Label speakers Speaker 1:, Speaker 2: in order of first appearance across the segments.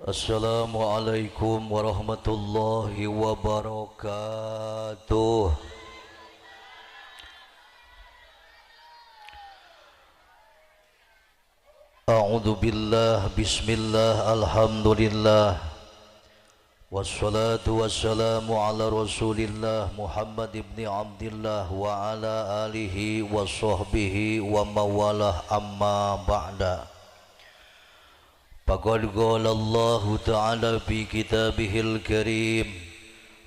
Speaker 1: Assalamualaikum warahmatullahi wabarakatuh. A'udzu billah, bismillah, alhamdulillah, wassalatu wassalamu ala rasulillah Muhammad ibni Abdillah wa ala alihi wa sahbihi wa mawalah, amma ba'da. Faqad qala Allahu ta'ala fi kitabihil karim,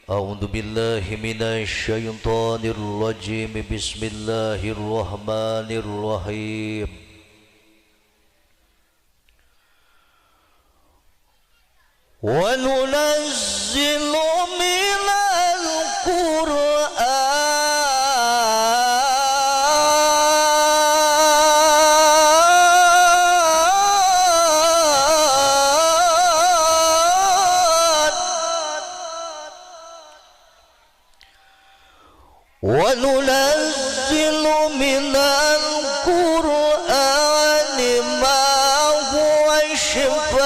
Speaker 1: a'udzu billahi minasy syaithanir rajim, bismillahirrahmanirrahim. Wa nunazzilu minal Qur'an وننزل من القرآن ما هو شفاء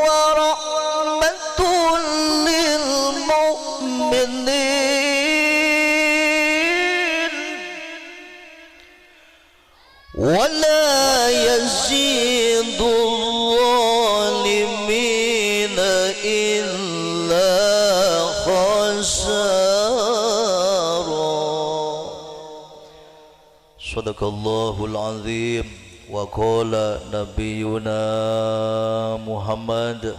Speaker 1: ورحمة للمؤمنين ولا يزيد الظالمين إلا خسارا. صدق الله العظيم. وقال نبينا محمد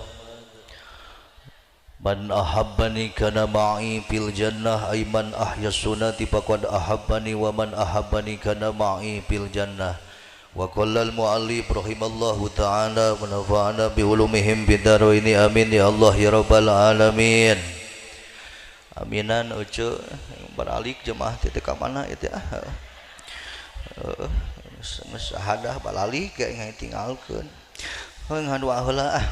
Speaker 1: من أحبني كان معي في الجنة، أي من أحيا السنة فقد أحبني، ومن أحبني كان معي في الجنة. وقال المؤلف رحمه الله تعالى ونفعنا بعلومهم بالدارين، amin ya Allah ya rabbal alamin. Aminan ucu beralik jemaah titik ka mana itu ah. Sahadah balalik kayak tinggalkeun. Heuh ngadua heula ah.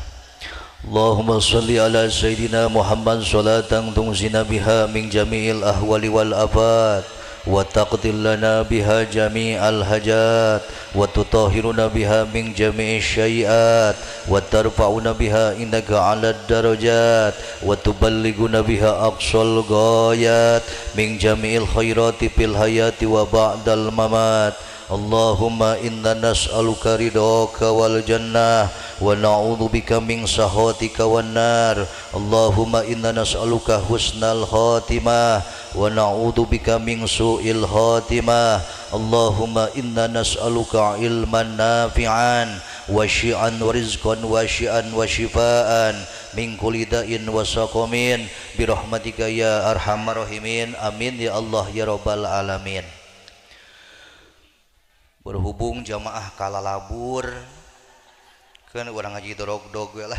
Speaker 1: Allahumma shalli ala sayyidina Muhammad salatan tungzina biha min jami'il ahwali wal afat, wa taqdir lana biha jami'al hajat, wa tutahhiruna biha min jami'i syai'at, wa tarfa'una biha indaka 'ala darajat, wa tuballighuna biha aqsal ghayat min jami'il khairati fil hayati wa ba'dal mamat. Allahumma inna nas'aluka ridhaka wal jannah wa na'udzubika min sahatika wan nar. Allahumma inna nas'aluka husnal khatimah wa na'udzubika min su'il khatimah. Allahumma inna nas'aluka ilman nafi'an wa syi'an wa rizqan wa syi'an wa shifaan min kulli da'in wa saqamin bi rahmatika ya arhamar rahimin. Amin ya Allah ya rabbal alamin. Berhubung jamaah kalalabur kan orang ngaji dorog-dog we lah,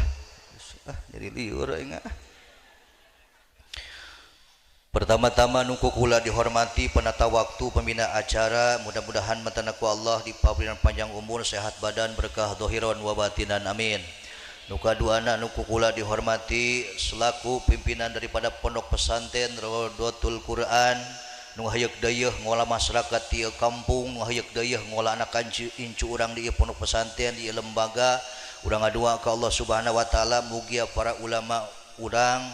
Speaker 1: jadi liur aing. Pertama-tama nu kula dihormati penata waktu pembina acara, mudah-mudahan matana ku Allah dipaberian panjang umur, sehat badan, berkah dohiron wa batinan, amin. Nu kaduana nu kula dihormati selaku pimpinan daripada pondok pesantren Rodotul Quran, nu hayek dayeuh ngolah masyarakat di kampung, nu hayek dayeuh ngolah anak incu urang di pondok pesantren di lembaga. Urang ngadua ka Allah Subhanahu wa taala, mugia para ulama urang,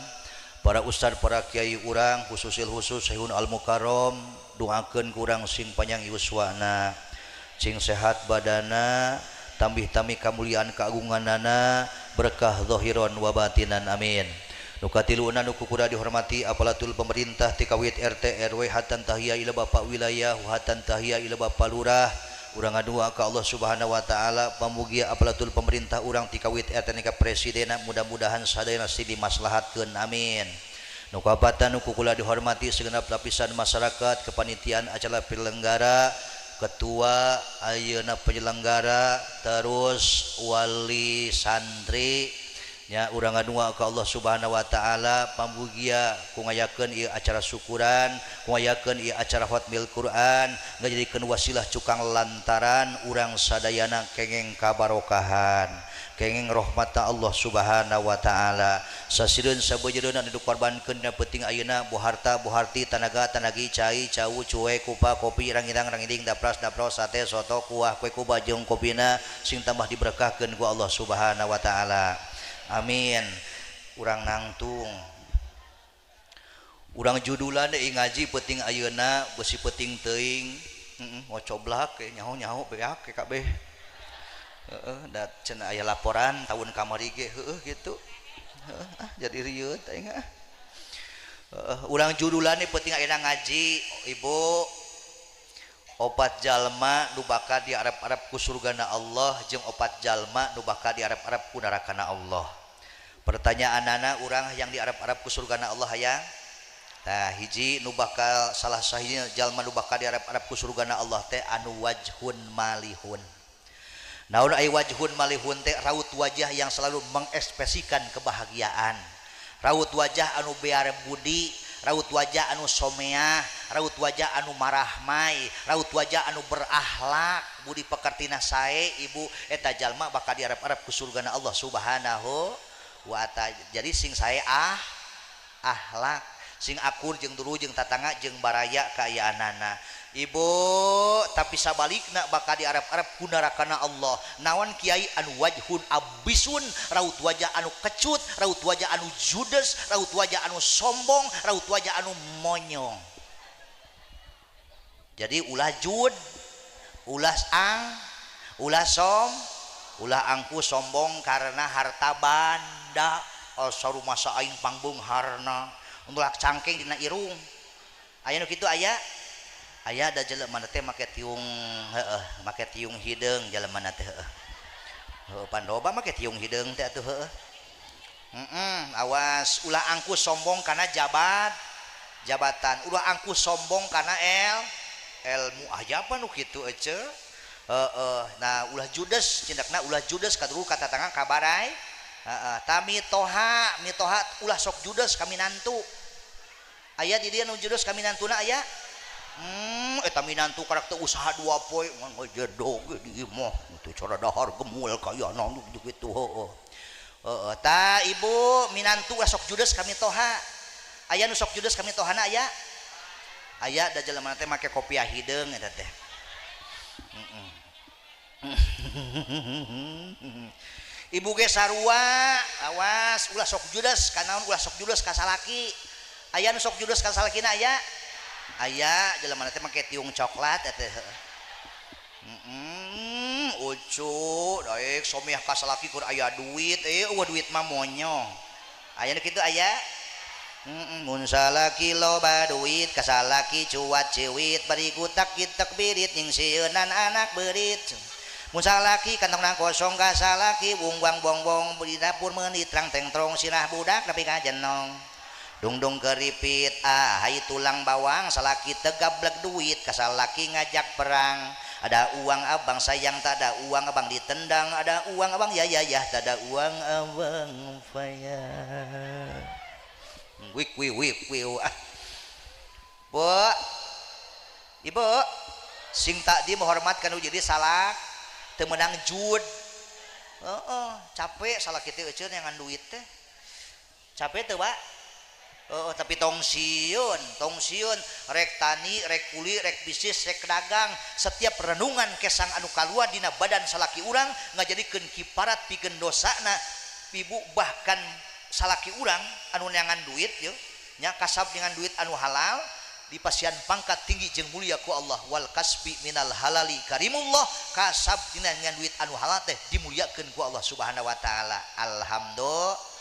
Speaker 1: para ustad, para kiai urang, khususil khusus Syekhun Al Mukarram, doakeun ku urang sing panjang yuswana, sing sehat badana, tambih-tambih kamuliaan keagunganana, berkah zahiron wa batinan, amin. Nu katiluna nu kukura dihormati aparatur pemerintah tikawit RT RW hatan tahiyah ila bapak wilayah hatan tahiyah ila bapak lurah. Urang ngadua ka Allah Subhanahu wa taala, pamugia aparatur pemerintah urang tikawit RT ka presidena, mudah-mudahan sadayana sing dimaslahatkeun, amin. Nu kaopatan nu kukula dihormati segenap lapisan masyarakat, kepanitiaan acara penyelenggara, ketua ayeuna penyelenggara, terus wali santri nya, urang ngadua ka Allah Subhanahu wa taala, pamugia ku ngayakeun ieu acara syukuran, ku ngayakeun ieu acara khatmil Quran, ngajadikeun wasilah cukang lantaran urang sadayana kengeng kabarokahan. Kenging rahmat Allah Subhanahu wa taala. Sasireun sabeujereun anu dikorbankeun dina peuting ayeuna buharta buharti tanaga tanagi cai cau cuwe kupa kopi rangirang rangiding dapras dapros sate soto kuah kue kuba jeung kopina sing tambah diberkahkeun ku Allah Subhanahu wa taala. Amin. Urang nangtung urang judulan deui ngaji peuting ayeuna beusi peuting teuing heeh ngocoblak nyaho-nyaho beak kabeh. Heeh, da cenah aya laporan tahun kamari ge heueuh kitu. Heeh, ah jadi rieut aing ah. Heeh, urang judulan ieu peuting ayeuna ngaji, Ibu. Opat jalma nu bakal diarep-arep ku surgana Allah jeung opat jalma nu bakal diarep-arep ku narakana Allah. Pertanyaanana urang yang diarep-arep ku surgana Allah hayang? Tah hiji nu bakal salah sahiji jalma nu bakal diarep-arep ku surgana Allah teh anu wajhun malihun. Naon ai wajhun malihun teh raut wajah yang selalu mengekspresikan kebahagiaan. Raut wajah anu bear budi, raut wajah anu someah, raut wajah anu marahmai, raut wajah anu berakhlak, budi pekertina sae ibu eta jalma bakal diarep-arep ku surgana Allah Subhanahu wa taala. Jadi sing sae akhlak, sing akur jeung dulu jeung tatangga jeung baraya kaayaanana. Ibu tapi sabalikna bakal diarep-arep ku narakana Allah. Naon kiai anu wajhun abisun, raut wajah anu kecut, raut wajah anu judes, raut wajah anu sombong, raut wajah anu monyong. Jadi ulah jud, ulah ang, ulah som, ulah angku sombong karena harta banda. Asa rumasa aing pangbeungharna, ulah cangkeng dina irung. Aya nu kitu aya? Aya da jelema teh make tiung heueuh, make tiung hideung jelema teh heueuh. Heueuh pandoba make tiung hideung teh atuh heueuh. Heeh, awas ulah angku sombong kana jabatan, ulah angku sombong kana ilmu aya apa nu kitu ece. Heeh, nah ulah judes cindakna ulah judes kaduru ka tatangga kabarai. Heeh, tami toha, mitoha ulah sok judes kaminantu. Aya di dieu nu judes kaminantuna aya? Eta minantu karakter usaha dua poe ngan ngejedog di imah teu cara dahar gemul kaya naon kitu heueuh. Heeh, ta ibu minantu ulah sok judes kami toha. Aya nu sok judes kami tohana aya? Aya da jelema teh make kopiah hideung eta teh. Heeh. Ibu ge sarua, awas ulah sok judes kanaon ulah sok judes ka salaki. Aya nu sok judes ka salakina aya? Aya jelema teh make tiung coklat eta teh. Heeh, ucu daek somiah ka salaki kur aya duit, eueuh duit mah monyong. Aya nu kitu aya? Heeh, mun salaki loba duit ka salaki cuat ciwit bari gutak kitek birit nyingsieunan anak beurit. Mun salaki kantongna kosong ka salaki wungwang bongbong di dapur meuni trang tengtrong sirah budak nepi ka jenong. Dungdung keripit ahai tulang bawang salaki tegablek duit kasalaki ngajak perang. Ada uang abang sayang tak ada uang abang ditendang, ada uang abang ya ya ya tak ada uang abang faya. Wik wik wik wik ah. Bu, ibu sing tak di menghormat kanu jadi salak teu meunang jud. Heeh, capek salaki teh euceun ngan duit teh. Capek teu, Pak? Oh, tapi tong sieun rek tani, rek kuli, rek bisnis, rek dagang, setiap renungan kesang anu kaluar dina badan salaki urang ngajadikeun kiparat pikeun dosana ibu bahkan salaki urang anu neangan duit yeuh nya kasab dengan duit anu halal dipasian pangkat tinggi jeung mulia ku Allah wal kasbi minal halali karimullah kasab dina dengan duit anu halal teh dimuliakeun ku Allah Subhanahu wa taala. Alhamdulillah.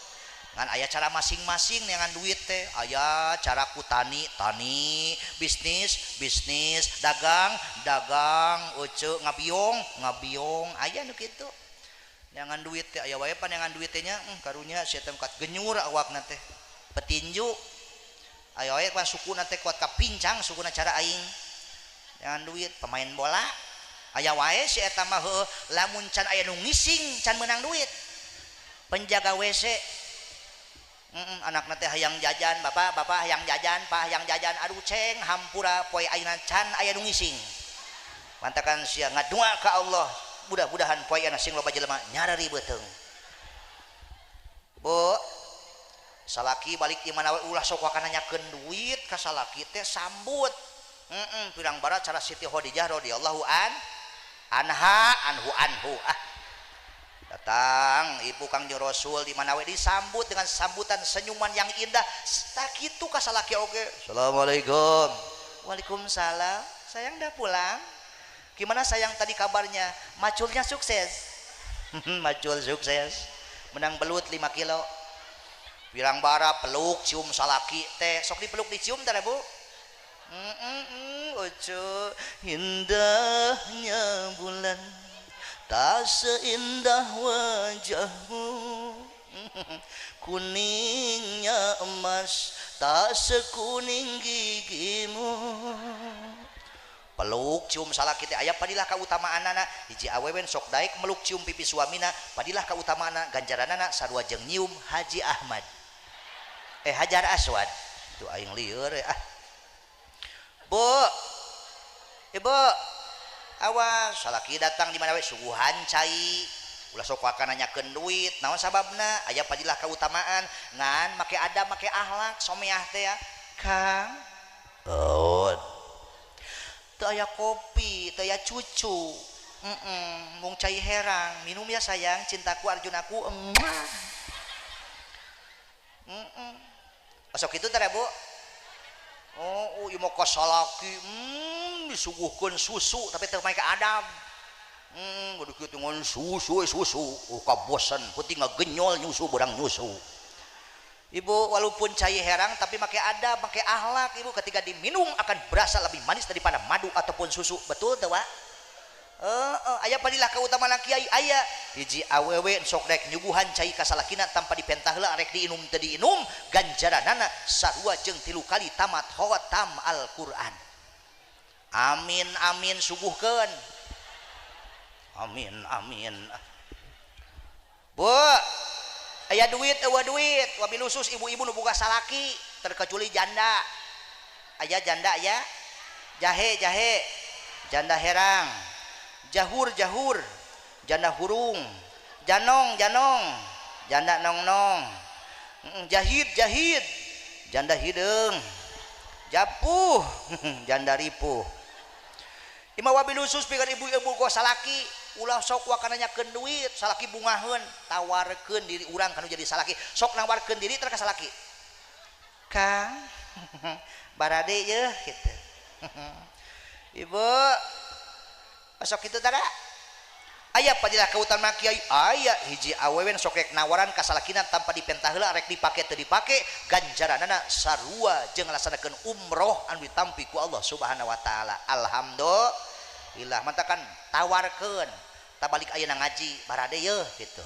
Speaker 1: Ngan aya cara masing-masing dengan duit teh, aya cara ku tani, tani, bisnis, bisnis, dagang, dagang, ece ngabiong, ngabiong, aya nu kitu. Neangan duit teh aya wae pan neangan duit teh nya, karunya sia teh kuat genyur awakna teh. Petinju. Aya wae pan sukuna teh kuat kapincang sukuna cara aing. Neangan duit pemain bola. Aya wae si eta mah heueuh lamun can aya nu ngising can meunang duit. Penjaga WC anak teh hayang jajan, bapak bapak hayang jajan, pak hayang jajan, aduh ceng hampura poe ayeuna can aya nu ngising. Mantakan sia ngadua ka Allah, mudah-mudahan poe ayeuna sing loba jelema nyareri beuteung. Bu salaki balik di mana we ulah sok wakana nanyakeun duit ka salaki teh sambut. Pirang bara cara Siti Khadijah radhiyallahu anha anhu anhu ah. Datang ibu Kangjeng Rasul di mana we disambut dengan sambutan senyuman yang indah. Tak kitu ka salaki oge. Assalamualaikum. Waalaikumsalam. Sayang dah pulang. Gimana sayang tadi kabarnya? Maculnya sukses. Macul sukses. Menang belut 5 kilo. Pirang bara peluk cium salaki teh. Sok dipeluk dicium teh Bu. Ojo indahnya bulan tak seindah wajahmu, kuningnya emas tak sekuning gigimu. Peluk cium salaki teh aya padilah kautamaanana. Hiji awewe sok daek meluk cium pipi suamina, padilah kautamaanana ganjaranana sarua jeung nyium Haji Ahmad. Hajar Aswad. Itu aing lieur ah. Bu. Ibu. Awas salaki datang di mana we suguhan cai. Ulah sok akan nanyakeun duit, naon sababna? Aya padilah kautamaan ngan make adab make akhlak someah teh ya. Kang. Oh. Teu aya kopi, teu aya cucu. Mung cai herang, minum ya sayang, cintaku arjunaku. Masuk kitu teh Bu. Oh, ieu mah ka salaki, disuguhkeun susu tapi teu make adab. Kudu kitu ngan susu susu, oh kabosan, peuting ngagenyol nyusu barang nyusu. Ibu walaupun cai herang tapi make adab, make akhlak ibu ketika diminum akan berasa lebih manis daripada madu ataupun susu. Betul teu, Wak? Aya padilah kautamaan kiai aya hiji awewe sok rek nyuguhan cai ka salakina tanpa dipentah heula rek diinum teu diinum ganjaranana sarua jeung 3 kali tamat khatam Al-Qur'an. Amin amin suguhkeun. Amin amin. Bu aya duit eueuh duit wabil khusus ibu-ibu nu boga salaki terkecuali janda. Aya janda aya jahe jahe janda herang, jahur jahur janda hurung, janong janong janda nong nong, jahit jahit janda hideung, japuh janda ripuh. Ima wabil khusus pikeun ibu-ibu boga salaki ulah sok wakana nanyakeun duit, salaki bungaheun, tawarkeun diri urang kanu jadi salaki. Sok nawarkeun diri teh ka salaki. Kang, barade yeuh kitu. Ibu, sok kitu tara? Aya padilah kautamaan kiai, aya hiji awewe sok rek nawaran ka salakina tanpa dipentah heula rek dipake teu dipake, ganjaranana sarua jeung ngalaksanakeun umroh anu ditampi ku Allah Subhanahu wa taala. Alhamdulillah, mantakan tawarkeun tabalik ayeuna ngaji barade yeuh kitu.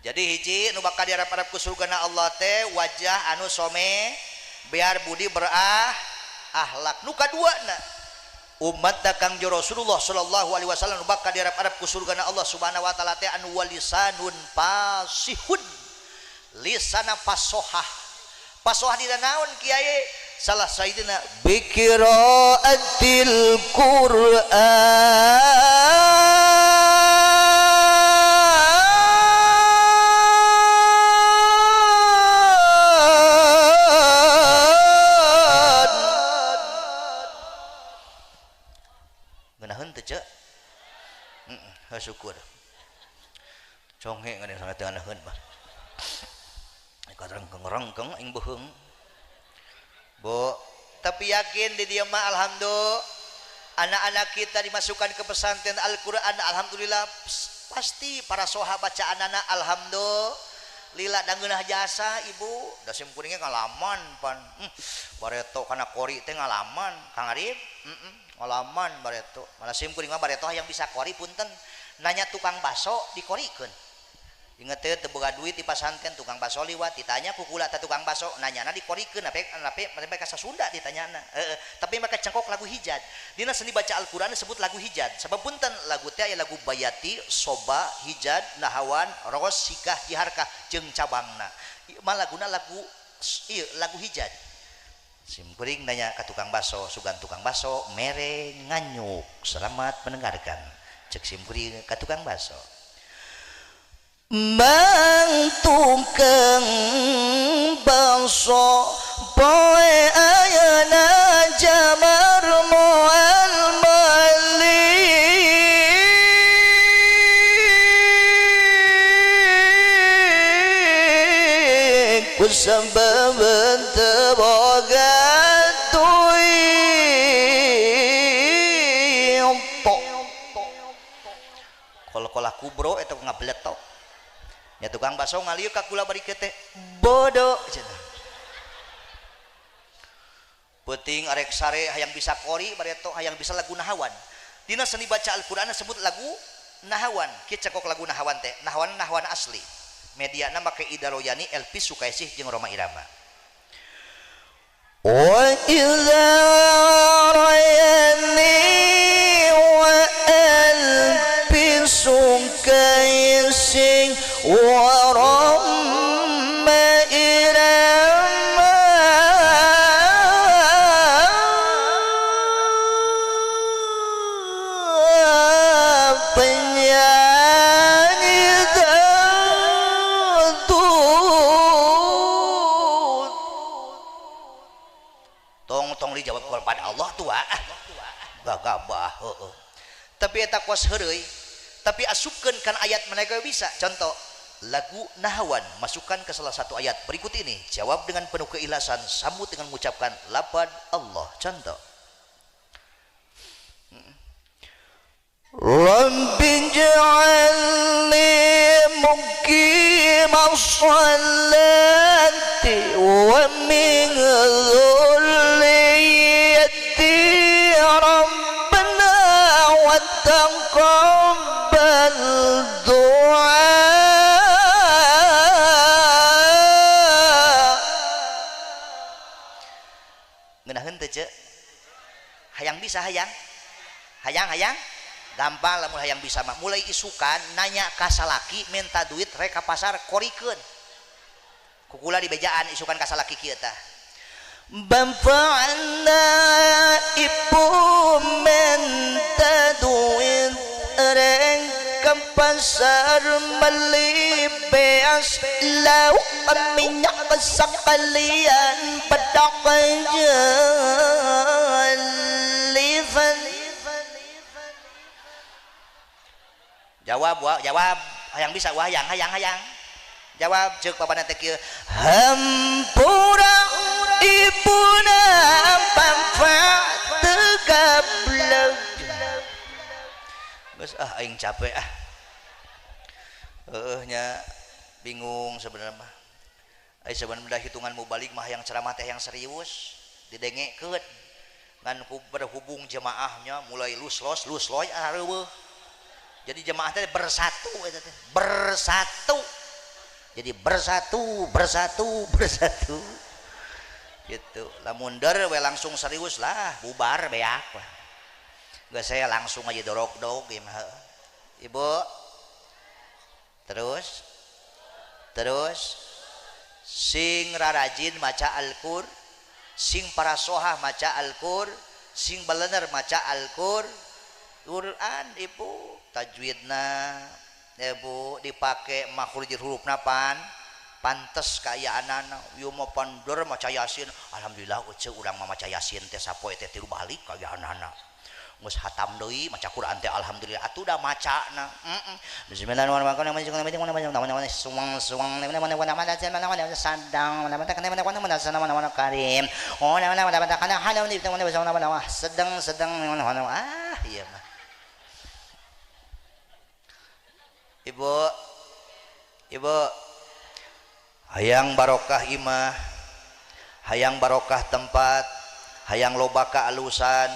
Speaker 1: Jadi hiji nu bakal diharap-harap ku surgana Allah teh wajah anu some biar budi berah akhlak. Nu kaduana umat Kangjeng Rasulullah sallallahu alaihi wasallam nu bakal diharap-harap ku surgana Allah Subhanahu wa taala teh anu walisanun fasihun, lisana fasohah. Fasohah dina naon kiai? Salah sayyidina biqiraatil Qur'an. Ngeunaheun teu ceu? Syukur. Conghe ngeunaheun sangat teu ngeunaheun mah. Karengkeng-rengkeng aing beuheung. Bu, tapi yakin di dia mah alhamdulillah anak-anak kita dimasukkan ke pesantren Al-Qur'an alhamdulillah pasti para sahabat baca anak-anak alhamdulillah dan ngeunah jasa ibu da sim kuringnya ngalaman pan. Bareto kana kori teh ngalaman Kang Arif, ngalaman bareto. Malah sim kuring mah bareto yang bisa kori punten nanya tukang baso dikorikeun. Ingat teh teu boga duit di pasantren tukang baso liwat ditanya ku kula teh tukang baso nanyana dikorikeun ape mereka Sunda ditanyana. Tapi mereka cengkok lagu hijad. Dina seni baca Al-Qur'an disebut lagu hijad. Sabab punten lagu teh aya lagu bayati, soba, hijad, nahawan, ros, sikah, jiharkah jeung cabangna. Mah laguna lagu ieu lagu hijad. Sim kuring nanya ka tukang baso, sugan tukang baso mere nganyuk. Selamat mendengarkan. Cek sim kuring ka tukang baso. Mang tukang bakso poe ayeuna jamar moal meuli ku sabab teu boga duit. Kol-kolah kubro eta ngabletok nya tukang bakso ngalieu ka kula bari teh bodoh cenah. Peuting arek sare hayang bisa kori bareto hayang bisa lagu nahawan. Dina seni baca Al-Qur'an sebut lagu nahawan. Kieu cekok lagu nahawan teh, nahawan nahawan asli. Mediana make Ida Royani, Elvi Sukaesih jeung Rhoma Irama. Wa idza rayani wa Elvi Sukaesih wa Rhoma Irama penyanyi dangdut. Tong tong dijawab kepada Allah tua gagabah heeh. Tapi eta kos heureuy, tapi asupkeun kana ayat mereka bisa. Contoh lagu nahawan masukkan ke salah satu ayat berikut ini, jawab dengan penuh keikhlasan, sambut dengan mengucapkan lapad Allah. Contoh Rabbi ij'alni muqimas sholati wa min dzurriyyati rabbana wa taqabbal du'a. Ngeunaheun teu ceu? Hayang bisa hayang? Hayang hayang? Gampang lamun hayang bisa mah. Mulai isukan nanya ka salaki minta duit rek ka pasar korikeun. Ku kula di bejaan isukan ka salaki kieu tah. Bapakna ibu minta duit rek ka pasar beli beas lauk minyak sekalian pedak jelifan. Jawab wah, jawab hayang bisa wah hayang hayang hayang. Jawab ceuk papana teh kieu hampura ibuna bapak teu gablek. Geus ah aing capek ah. Heueuh nya bingung sebenarnya mah. Ai sebenarnya hitungan mubalig mah hayang ceramah teh yang serius didengekeun. Ngan berhubung jemaahnya mulai lus-los lus-loy areueuh. Jadi jemaah teh bersatu eta teh, bersatu. Jadi bersatu, bersatu, bersatu. Gitu. Lamun der we langsung serius lah, bubar beak lah. Geus saya langsung aja dorok-dog ieu mah. Ibu. Terus terus sing rarajin maca Al-Qur, sing parasohah maca Al-Qur, sing balener maca Al-Qur. Quran ibu tajwidna ibu dipake makhrijul hurufna pan pantes kaayaanana ieu mah pandor maca yasin alhamdulillah euceu urang mah maca yasin teh sapoe teh tilu balik kaayaanana geus hatam deui maca Quran teh alhamdulillah atuh da macana bismillahirrahmanirrahim suang suang karim sedang sedang ah ieu mah. Ibu, ibu, hayang barokah imah, hayang barokah tempat, hayang loba kaalusan,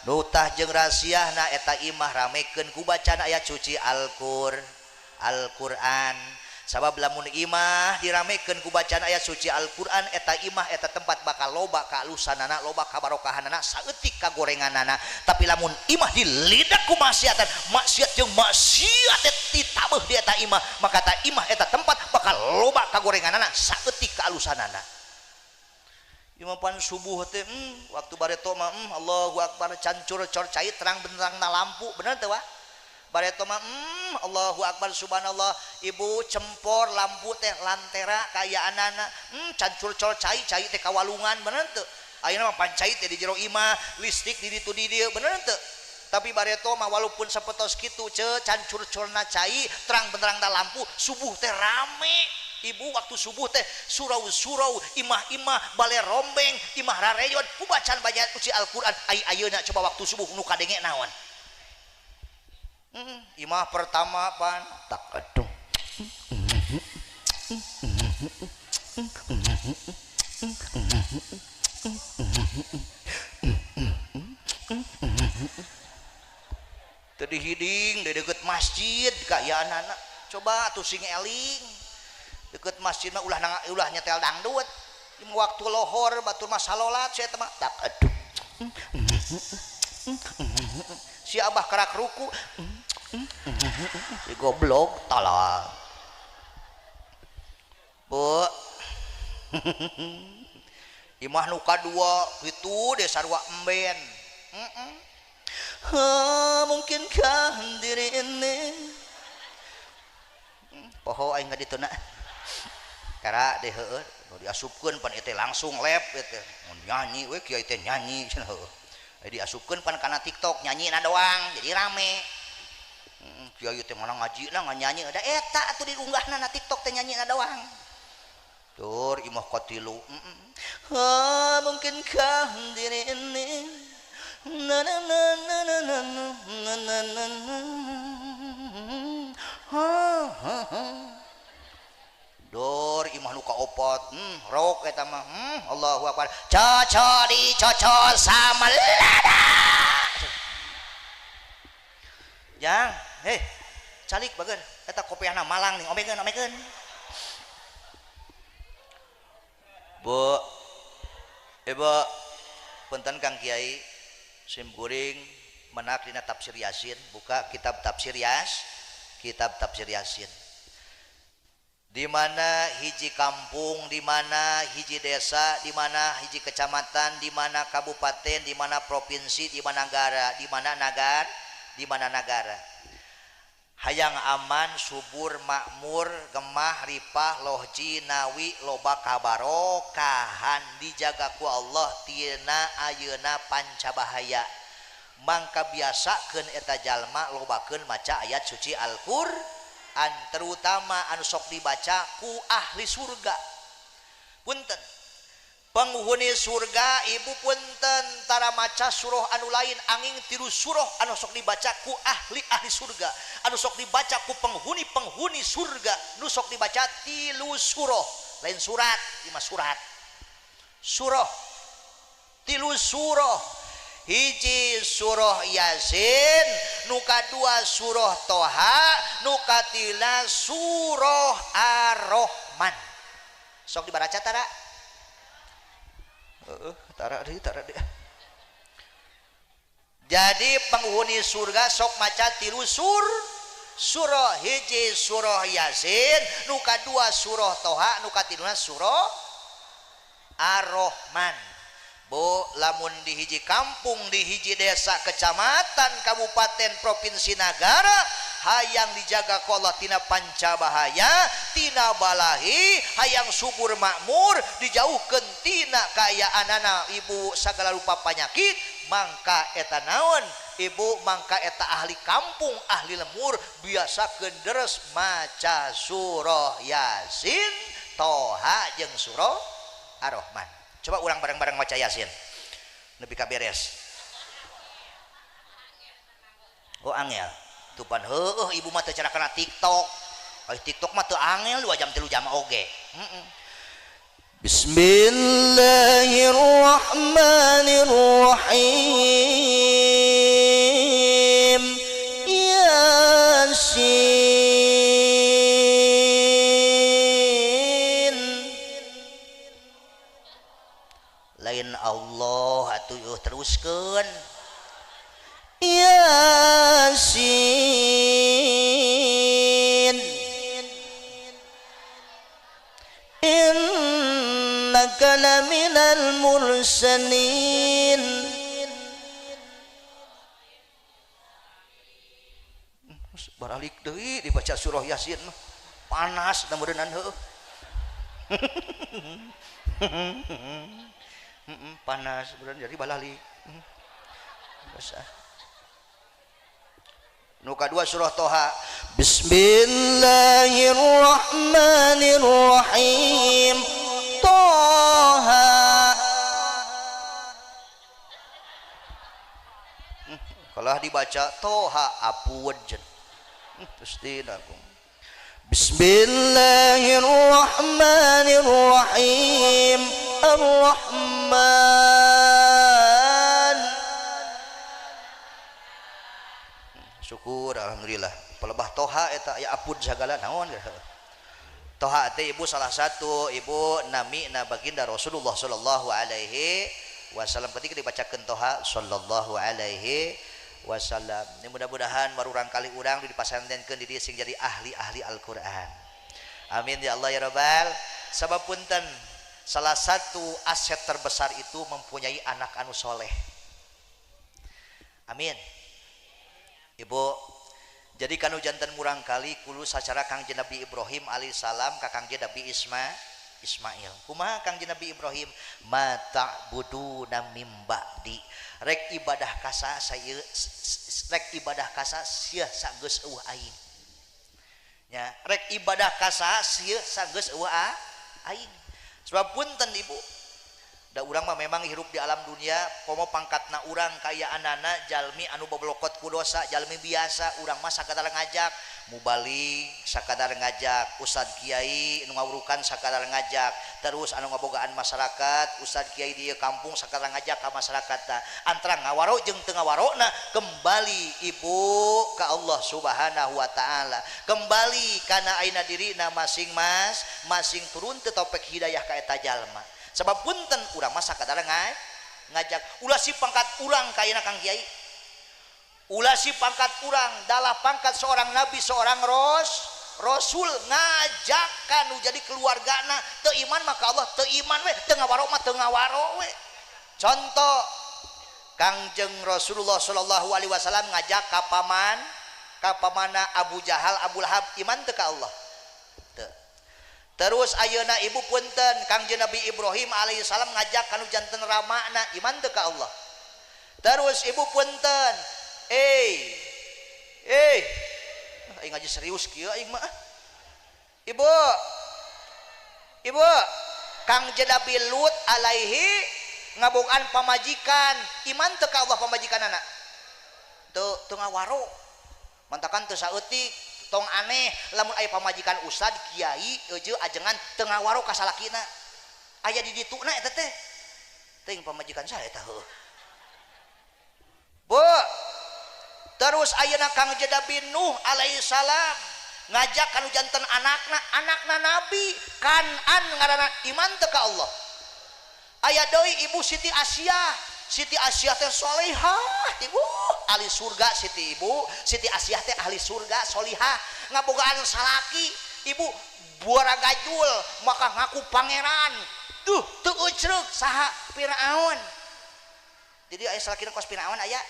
Speaker 1: nutah jeung rasiahna eta imah ramekeun ku bacaan ayat suci Al-Qur'an. Sabab lamun imah diramekeun ku bacaan ayat suci Al-Qur'an eta imah eta tempat bakal loba kaalusanana, loba kabarokahanana, saeutik kagorenganana. Tapi lamun imah dilidak ku maksiatan, maksiat jeung maksiat ditabeuh di eta imah, maka eta imah eta tempat bakal loba kagorenganana, saeutik kaalusanana. Imah pan subuh teh waktu bareto mah Allahu akbar cancur cor cai terang benderang na lampu, bener teu wa? Bareto mah Allahu akbar subhanallah ibu cempor lampu teh lantera kaayaanana can curcol cai cai teh kawalungan bener teu ayeuna mah pancai teh di jero imah listrik di ditu di dieu bener teu tapi bareto mah walaupun sapetos kitu ce can curcolna cai terang benderang da lampu subuh teh rame ibu waktu subuh teh surau-surau imah-imah bale rombeng imah rareyon ku bacaan banyak uci Al-Qur'an ai ayeuna coba waktu subuh nu kadenge naon. Imah pertama pan tak aduh tadi hiding di deket masjid kaya anak-anak coba tuh sing eling deket masjid mah ulah nyetel dangdut waktu lohor batur mah salolat saya mah tak aduh si abah kerak ruku si goblok tolol bu imah nu kadua kitu deh sarua emben. Mungkinkah diri ini poho aing ngadituna kara deh heueuh nu diasupkeun pan ieu teh langsung lep ieu teh nyanyi we kiai teh nyanyi cenah heueuh diasupkeun pan kana TikTok nyanyina doang jadi rame. Kiai teh mana ngajina nyanyi da eta atuh diunggahna na TikTok teh nyanyina doang. Tur imah katilu. Mungkinkah diri ini na na na na na na na na na dor imah nu kaopat rok eta mah Allahu akbar cocol dicocol sama lada jang heh calik bageun eta kopiahna Malang nih omekeun omekeun bu ibu punten Kang Kiai sim kuring menak dina tafsir Yasin buka kitab tafsir Yas kitab tafsir Yasin di mana hiji kampung, di mana hiji desa, di mana hiji kecamatan, di mana kabupaten, di mana provinsi, di mana negara, di mana nagar, di mana nagara. Hayang aman, subur, makmur, gemah, ripah, lohji, nawi, loba kabarokahan dijaga ku Allah tina ayeuna pancabahaya. Mangka biasakeun eta jalma lobakeun maca ayat suci Al-Qur'an. Terutama anu sok dibaca ku ahli surga punten penghuni surga ibu punten tara maca surah anu lain angin tiru surah anu sok dibaca ku ahli-ahli surga anu sok dibaca ku penghuni-penghuni surga nu sok dibaca tilu surah lain surat lima surat surah tilu surah hiji surah Yasin nu kadua surah Toha nu katila surah Ar-Rahman sok dibaca tara heeh tara deui tara deui. Jadi penghuni surga sok maca tilu surah hiji surah Yasin nu kadua surah Toha nu katiluna surah Ar-Rahman. Bu lamun di hiji kampung di hiji desa kecamatan kabupaten provinsi nagara hayang dijaga ku Allah tina pancabahaya tina balahi hayang subur makmur dijauhkeun tina kaayaanana ibu sagala rupa panyakit mangka eta naon ibu mangka eta ahli kampung ahli lemur biasakeun deres maca surah Yasin Toha jeung surah Ar-Rahman. Coba ulang bareng-bareng maca Yasin nepi ka beres. Oh angel tupan heueuh ibu mah teu cara kana TikTok. Ai TikTok mah teu angel 2 jam 3 jam oge. Bismillahirrahmanirrahim. Yasin lain Allah atuh teruskeun Yasin innaka laminal mursalin. Baralik deui dibaca surah Yasin mah. Panas da meureunnan heueuh. Panas meureun jadi balalik. Geus ah. Nu kadua surah Toha. Bismillahirrahmanirrahim. Toha. Kalau dibaca Toha apuan jen. Pasti aku. Bismillahirrahmanirrahim. Ar-Rahman. Syukur alhamdulillah. Pelebah Toha eta aya apud sagala naon. Toha teh ibu salah satu ibu nami na baginda Rasulullah sallallahu alaihi wasallam ketika dibacakeun Toha sallallahu alaihi wasallam. Ini mudah-mudahan warurang kali urang dipasantenkeun di dieu sing jadi ahli-ahli Al-Qur'an. Amin ya Allah ya Rabbal. Sabab punten salah satu aset terbesar itu mempunyai anak anu soleh. Amin. Ibu, jadi kanu jantan murang kali kulu sacara Kangjeng Nabi Ibrahim alaihissalam ka Kangjeng Nabi Ismail. Kumaha Kangjeng Nabi Ibrahim? Ma ta'buduna mim ba'di. Rek ibadah kasa saya, rek ibadah kasa sia sanggeus eueuh aing. Nya, rek ibadah kasa sia sanggeus eueuh aing. Sebab punten ibu, da urang mah memang hirup di alam dunia komo pangkatna urang kaya anana jalmi anu boblokot ku dosa jalmi biasa urang mah sakadar ngajak mubalik sakadar ngajak ustad kiai nu ngawurukan sakadar ngajak terus anu ngabogaan masyarakat ustad kiai di kampung sakadar ngajak ka masyarakat ta antara ngawaro jeung teu ngawarona kembali ibu ka Allah Subhanahu wa taala kembali kana aina dirina masing mas masing turun teu topek hidayah ka eta jalma. Sebab punten urang mah sakadar ngajak ulah si pangkat urang kayana Kang Kiai ulah si pangkat urang dalah pangkat seorang nabi seorang rasul ngajak kanu jadi keluargana teu iman maka Allah teu iman we teu ngawaro mah teu ngawaro we. Contoh Kangjeng Rasulullah sallallahu alaihi wasallam ngajak ka paman ka pamana Abu Jahal Abu Lahab iman teu ka Allah. Terus ayeuna ibu punten Kangjeng Nabi Ibrahim alaihissalam ngajak kanu janten ramana iman teu ka Allah. Terus ibu punten aing ngaji serius kieu aing mah. Ibu Kangjeng Nabi Lut alaihi ngabogaan pamajikan iman teu ka Allah pamajikanana. Teu teu ngawaro. Mantakan teu saeutik. Tong aneh lamun aya pamajikan ustad kiai eueuh ajengan teu ngawaro ka salakina aya di dituna eta teh teuing pamajikan saha eta heueuh. Bu, terus ayeuna Kangjeng Nabi Nuh alaihi salam ngajak kanu janten anakna anakna nabi Kanan ngaranna iman teu ka Allah. Aya deui ibu Siti Asyah. Siti Asyah teh solehah, ibu ahli surga Siti ibu, Siti Asyah teh ahli surga solihah, ngabogaan salaki, ibu buara gajul, maka ngaku pangeran, tuh teu eucreuk saha Firaun. Jadi aya salakina kos Firaun aya.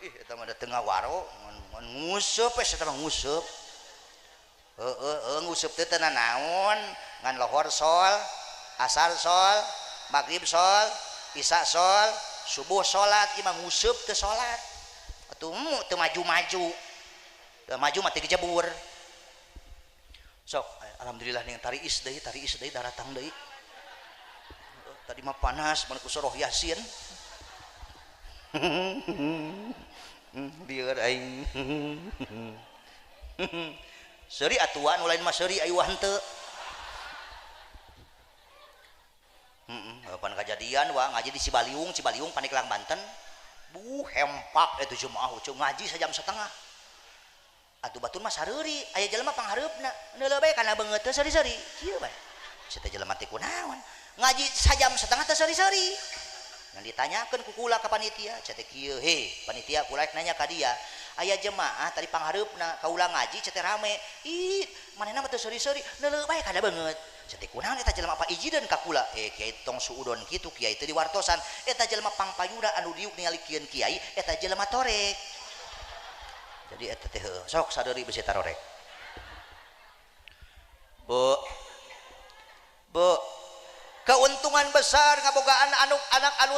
Speaker 1: Ih eta mah da teu ngawaro, ngan nguseup we eta mah nguseup. Heueuh nguseup teh teu nanaon, ngan lohor sol, asar sol, maghrib sol, isya sol, subuh salat, imah nguseup teu salat. Atuh teu maju-maju. Teu maju mah teu dijebur. Sok alhamdulillah ning tari is deui daratang deui. Tadi mah panas mun ku surah Yasin. Bieur aing. Seuri atuan nu lain mah seuri ayu henteu. Pan kejadian wah ngaji di Cibaliung, Cibaliung Pandeglang Banten. Buh hempak itu jemaah ucuh ngaji sejam setengah. Atuh batur mah sareuri, aya jelema panghareupna. Neuleuh bae kana beungeut teh seuri-seuri. Kieu bae. Sia teh jelema teh kunaon? Ngaji sajam setengah teh seuri-seuri. Ngan ditanyakeun ku kula ka panitia, sia teh kieu, "He, panitia kula rek nanya ka dia. Aya jemaah tadi panghareupna kaula ngaji sia teh rame. Ih, manehna mah teu seuri-seuri, neuleuh bae kana beungeut." Sia teh kunaon eta jelema apa ijideun ka kula? Kiai tong suudon kitu, kiai teh diwartosan. Eta jelema pangpayuna anu diuk ningali kieun kiai, eta jelema torek. Jadi eta teh sok sadeuri bisi tarorek. Bu. Bu, keuntungan besar ngabogaan anak anu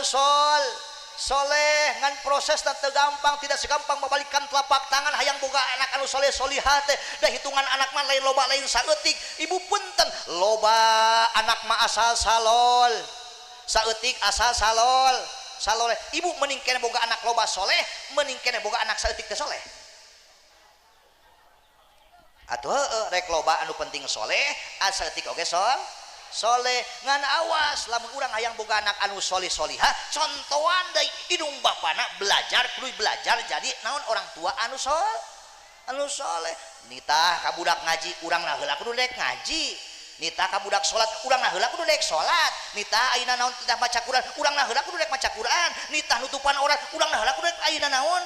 Speaker 1: soleh ngan proses teu gampang, tidak segampang membalikan telapak tangan hayang boga anak anu soleh solihah teh. Da hitungan anak mah lain loba lain saeutik. Ibu punten, loba anak mah asal salol, saeutik asal salol saloleh. Ibu mending kene boga anak loba soleh, mending kene boga anak saeutik teh soleh. Atuh heueuh rek loba anu penting soleh, saeutik oge soleh. Ngan awas lamun urang hayang boga anak anu soleh solihah, contohan deui indung bapana belajar, kudu belajar jadi naon orang tua anu anu soleh. Nitah ka budak ngaji, urang na heula kudu rek ngaji. Nitah ka budak salat, urang na heula kudu rek salat. Nitah ayeuna naon titah maca Quran, urang na heula kudu rek maca Quran. Nitah nutupan aurat, urang na heula kudu rek ayeuna naon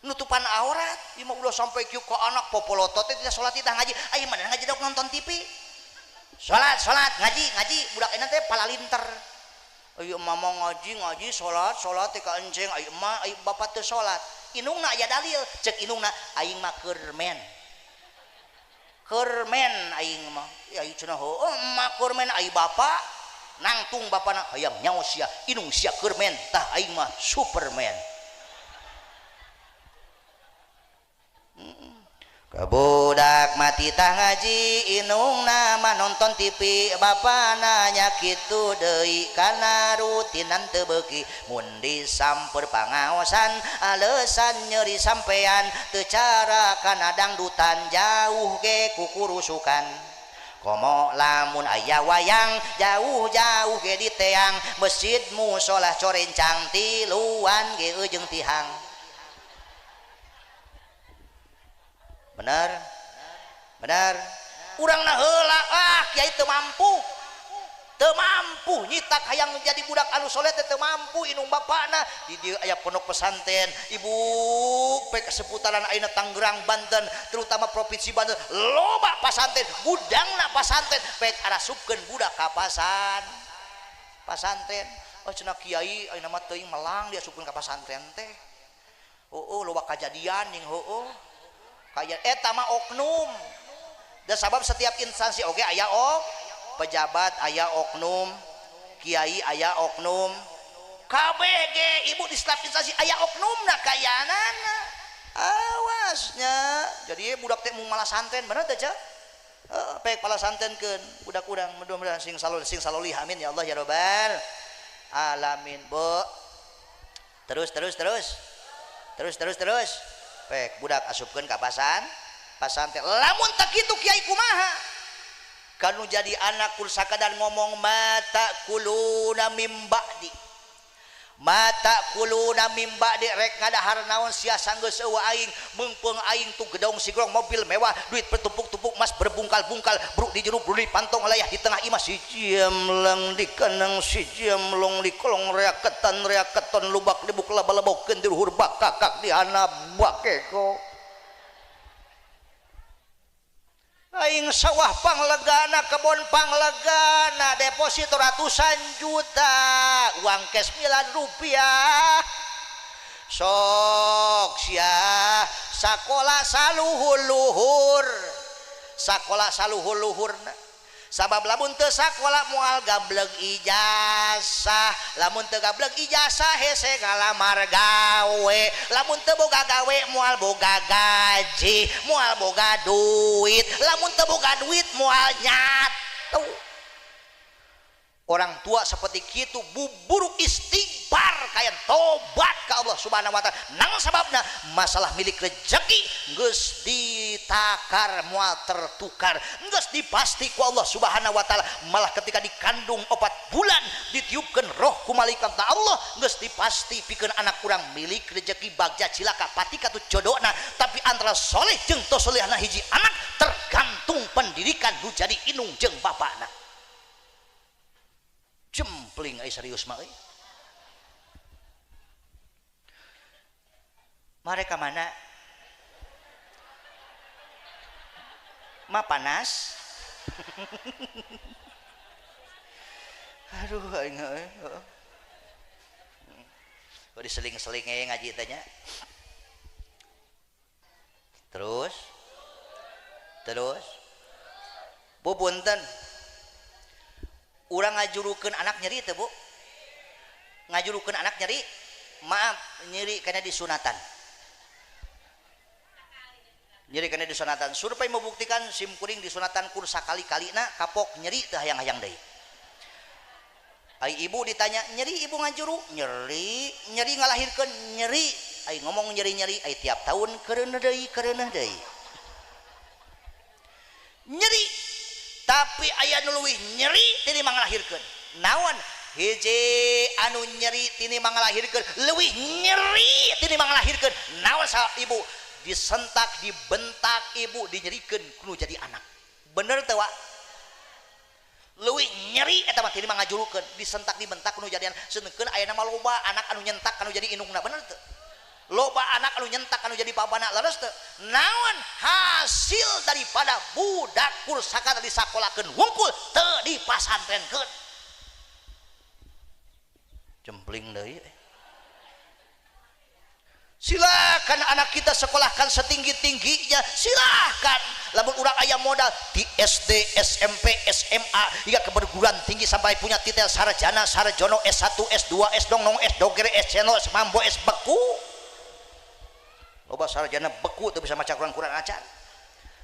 Speaker 1: nutupan aurat. Ieu mah ulah sampai kieu ka anak popolotot teh tidak salat titah ngaji, ayeuna mah ngaji dok nonton TV. Salat, salat, ngaji, ngaji, budak enak teh palalinter. Ayo mama ngaji, ngaji, salat, salat teh ka enceng, ayo emak, ayo bapak teh salat. Indungna aya dalil, cek indungna aing mah kermen. Kermen aing mah. Ya ieu cenah heueuh emak kermen aing bapak nangtung bapana hayang nyaho sia, indung sia kermen, tah aing mah Superman. Budak mati tah ngaji, indungna mah nonton TV, bapana nya kitu deui kana rutinan teu beuki. Mun disamper pangaosan alesan nyeri sampean, teu cara kana dangdutan jauh ge kukurusukan. Komo lamun aya wayang jauh-jauh ge diteang, masjid musola corencang tiluan ge eujeung tihang. Benar, benar. Urang na heula ah kiai teu mampu, teu mampu nyitak hayang jadi budak anu soleh teh teu mampu indung bapana. Di dieu aya pondok pesantren, ibu pek seputaran ayeuna Tangerang Banten, terutama provinsi Banten loba pasantren, gudangna pasantren, pek arasupkeun budak ka pasantren. Oh cenah kiai ayeuna mah teuing melang diasupkeun ka pasantren teh. Oh, loba kajadian ning heueuh. Kayak eta mah oknum. Dan sabab setiap instansi oge aya ok, pejabat aya oknum, kiai aya oknum, KBG ibu di setiap instansi aya oknumna kayanana. Awasnya. Jadi budak teh mung malah santen bener teh, Cak? Heeh, pek malah santenkeun budak urang mudah-mudahan sing salol sing salolih amin ya Allah ya rabbal alamin, Bu. Terus terus terus. Terus terus terus. Pek budak asupkeun ka pasantren. Lamun teu kitu kiai kumaha? Kanu jadi anak kul sakadar ngomong mata kuluna mim ba'di. Mata kuluna mim ba'di rek ngadahar naon sia sanggeus eueuh aing, meungpeung aing tu gedong sigrong mobil mewah, duit bertumpuk-tumpuk mas berbungkal-bungkal, bruk di jeruk bruk di pantong layah di tengah imah si jemleng di kanang si jemlong di kolong reaketan reaketon lubak libuk laba-labokeun di luhur bakakak di hanap bakeko. Aing sawah panglegana, kebon panglegana, deposito ratusan juta, uang cash miliar rupiah. Sok sia sakola saluhur-luhur, sakola saluhur-luhurna. Sabab lamun teu sakola moal gableg ijazah, lamun teu gableg ijazah hese ngalamar gawe, lamun teu boga gawe moal boga gaji, moal boga duit, lamun teu boga duit moal nyatu. Orang tua seperti kitu buburu istighfar kayak tobat ka Allah Subhanahu wa taala. Nang sababna masalah milik rezeki geus ditakar moal tertukar, geus dipasti ku Allah Subhanahu wa taala. Malah ketika dikandung 4 bulan ditiupkeun roh ku malaikat Allah, geus dipasti pikeun anak urang milik rezeki bagja cilaka pati katu jodona. Tapi antara soleh jeung teu solehna hiji anak tergantung pendidikan nu jadi indung jeung bapakna. Jempling ai serius mah euy. Mereka mana? Ma panas. Aduh aing euy. Heeh. Diseling-seling ngaji teh nya. Terus terus Bu punten urang ngajurukeun anak nyeri teu Bu? Ngajurukeun anak nyeri? Maaf, nyeri karena disunatan. Nyeri karena disunatan. Survei membuktikan sim kuring disunatan kur sakali-kalina kapok nyeri teu hayang-hayang deui. Ai ibu ditanya, nyeri ibu ngajuru? Nyeri, nyeri ngalahirkeun nyeri. Ai ngomong nyeri-nyeri, ai tiap tahun keureuneuh deui, keureuneuh deui. Nyeri. Tapi aya nu leuwih nyeri tinimbang ngalahirkeun. Naon? Hiji anu nyeri tinimbang ngalahirkeun, leuwih nyeri tinimbang ngalahirkeun. Naon sa ibu? Disentak, dibentak ibu, dinyerikeun kudu jadi anak. Bener teu, Wak? Leuwih nyeri eta mah tinimbang ngajurukeun, disentak dibentak kudu jadi anak. Sedengkeun ayeuna mah loba anak anu nyentak anu jadi indungna, bener teu? Loba anak anu nyentak anu jadi papana, leres teu? Naon hasil daripada budak kursaka disakolakeun wungkul teu dipasantrenkeun? Jempling deui. Silakan anak kita sekolahkan setinggi-tingginya, silahkan. Lamun urang aya modal di SD, SMP, SMA hingga ke perguruan tinggi sampai punya titel sarjana, sarjono, S1, S2, S dongnong, S dogere, S channel, S mambo, S beku. Loba sarjana beku teu bisa maca Quran-Quran acan.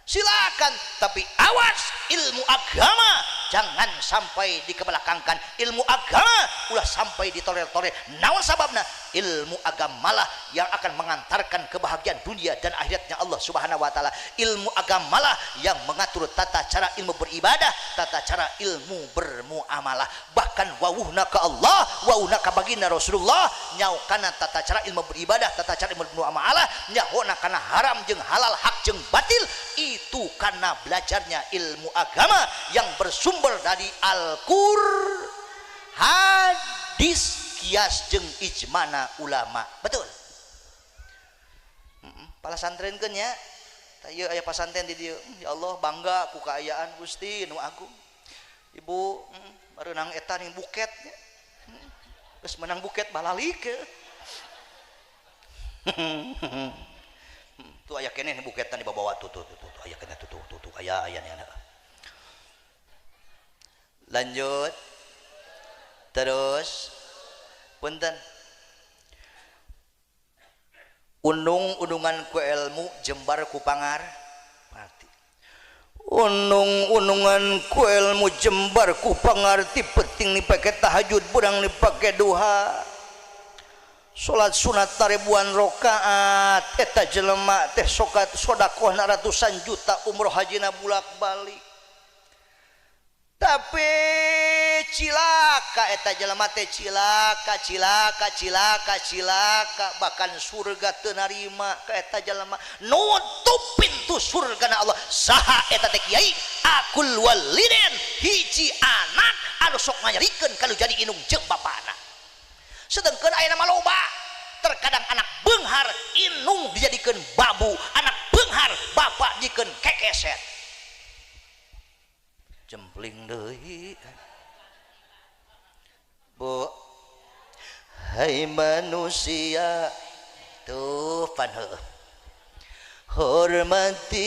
Speaker 1: Silakan, tapi awas ilmu agama jangan sampai dikebelakangkan. Ilmu agama ulah sampai ditoler-toler. Naon sababna? Ilmu agamalah yang akan mengantarkan kebahagiaan dunia dan akhiratnya Allah Subhanahu wa taala. Ilmu agamalah yang mengatur tata cara ilmu beribadah, tata cara ilmu bermuamalah. Bahkan wawuhna ka Allah, wawuhna ka baginda Rasulullah, nyaukana tata cara ilmu beribadah, tata cara ilmu bermuamalah, nyahona kana haram jeung halal, hak jeung batil. Itu karena belajarnya ilmu agama yang bersumber dari Al-Qur'an, hadis, kias jeung ijmana ulama. Betul. Palasantrenkeun nya. Tah ieu aya pasantren di dieu. Ya Allah bangga ku kaayaan Gusti nu agung. Ibu bareunang eta ning buket nya. Geus menang buket balalik. Tuh aya keneh buketan dibawa tuh tuh tuh tuh aya keneh tuh tuh tuh tuh aya aya nya. Lanjut. Terus punten. Unung-unungan ku ilmu jembar ku pangar parti. Unung-unungan ku ilmu jembar ku pangarti, penting dipake tahajud, burang dipake duha. Salat sunat ribuan rakaat, eta jelema teh sokat sodakohna ratusan juta, umroh hajina bulak-balik. Tapi cilaka eta jelema teh, cilaka cilaka cilaka cilaka, bahkan surga teu narima ka eta jelema, nutup pintu surgana Allah. Saha eta teh kiai? Akul waliden, hiji anak anu sok nganyerikeun kalau jadi indung jeung bapana. Sedengkeun ayeuna mah loba, terkadang anak beunghar indung dijadikeun babu, anak beunghar bapak dijadikeun kekeset. Jempling deui. Bu, hai manusia, tuh pan heuh. Hormati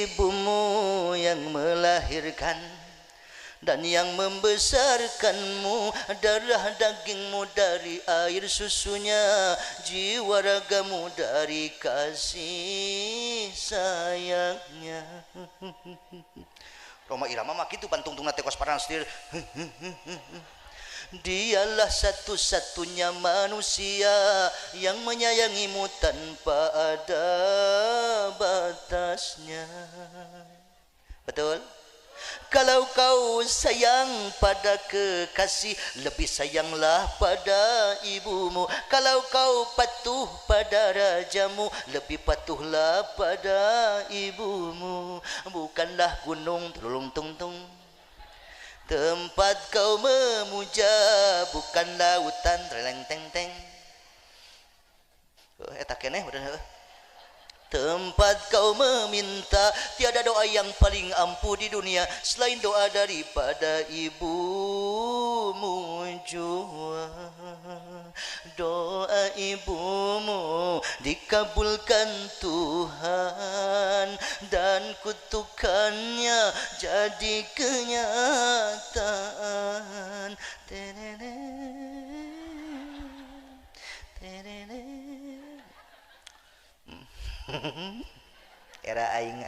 Speaker 1: ibumu yang melahirkan dan yang membesarkanmu, darah dagingmu dari air susunya, jiwa ragamu dari kasih sayangnya. Roma Irama mah kitu pantungtungna teh kos paranstir. Dialah satu-satunya manusia yang menyayangimu tanpa ada batasnya. Betul? Kalau kau sayang pada kekasih, lebih sayanglah pada ibumu. Kalau kau patuh pada rajamu, lebih patuhlah pada ibumu. Bukanlah gunung tulung tung tung tempat kau memuja, bukan lautan releng teng teng. Eta keneh bener. Tempat kau meminta, tiada doa yang paling ampuh di dunia selain doa daripada ibumu jua. Doa ibumu dikabulkan Tuhan dan kutukannya jadi kenyataan. Terere, terere. Era aing.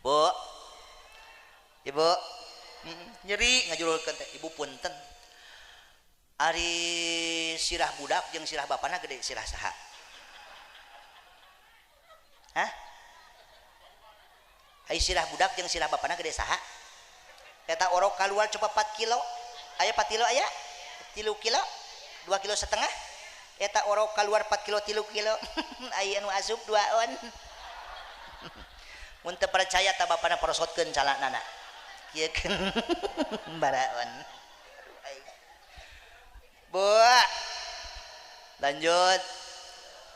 Speaker 1: Bu, ibu, nyeri ngajurulkeun teh ibu punten. Ari sirah budak jeung sirah bapana gede sirah saha? Hah? Ari sirah budak jeung sirah bapana gede saha? Eta orok kaluar coba 4 kilo. Aya 4 kilo aya? 3 kilo? 2 kilo setengah? Eta orok kaluar 4 kilo 3 kilo. Aya nu asup 2 on. Mun teu percaya ta bapana porosotkeun calanana. Kieu keun baraon. Bu, lanjut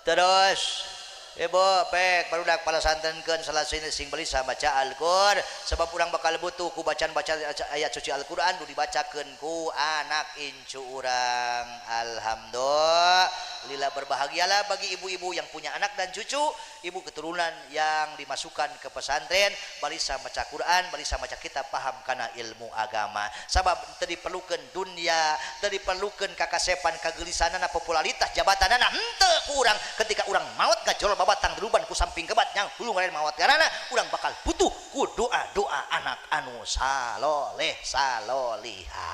Speaker 1: terus. Ibu pek barudak palasantenkeun salasina sing balisa maca Al-Qur'an sebab urang bakal butuh ku bacaan-baca ayat suci Al-Qur'an nu dibacakeun ku anak incu urang. Alhamdulillah, berbahagialah bagi ibu-ibu yang punya anak dan cucu, ibu keturunan yang dimasukkan ke pesantren balisa maca Quran, balisa maca kitab, paham kana ilmu agama. Sabab teu diperlukeun dunia, teu diperlukeun kakasepan, kagelisanana, popularitas, jabatanana henteu ku urang. Ketika urang maot gajol batang deruban ku samping kebat nyang hulu ngaren mawat karana urang bakal butuh ku doa-doa anak anu saloleh saloliha.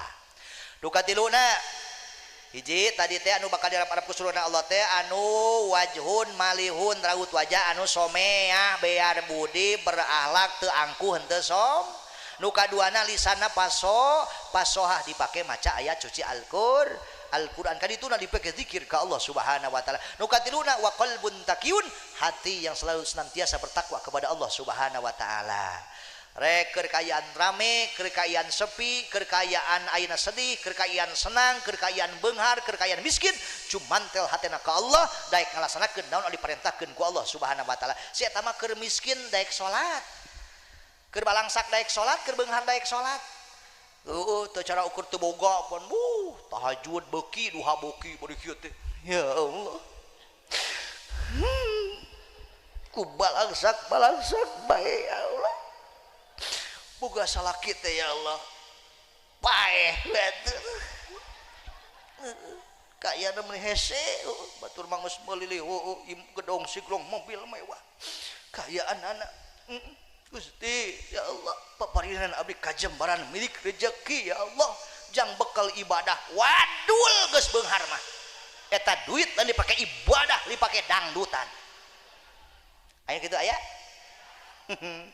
Speaker 1: Duka tiluna hiji tadi teh anu bakal diarap-arap ku suruna Allah teh anu wajhun malihun raut wajah anu someah bear budi berakhlak teu angkuh henteu som. Nu kaduana lisana paso pasohah dipake maca ayat suci Al-Qur'an kan itu dipake zikir ke Allah Subhanahu wa taala. Nu katiluna wa qalbun taqiyun, hati yang selalu senantiasa bertakwa kepada Allah Subhanahu wa taala. Rek kekayaan rame, kekayaan sepi, kekayaan ayeuna sedih, kekayaan senang, kekayaan beunghar, kekayaan miskin, cumantel hatena ka Allah, daek ngalaksanakeun naon anu diperintahkeun ku Allah Subhanahu wa taala. Si eta mah keur miskin daek salat. Keur balangsak daek salat, keur beunghar daek salat. Teu cara ukur teu boga pun buh tahajud beuki duha beuki bari kieu teh. Ya Allah. Ku balangsak balangsak bae ya Allah. Boga salaki teh ya Allah. Paeh we teh. Kayana meuni hese batur mah geus meuli gedong siglong mobil mewah. Kaayaan anak. Gusti ya Allah, paparinan abdi kajembaran milik rejeki ya Allah, jang bekal ibadah wadul geus beunghar mah. Eta duit lain dipake ibadah, dipake dangdutan. Aya kitu aya?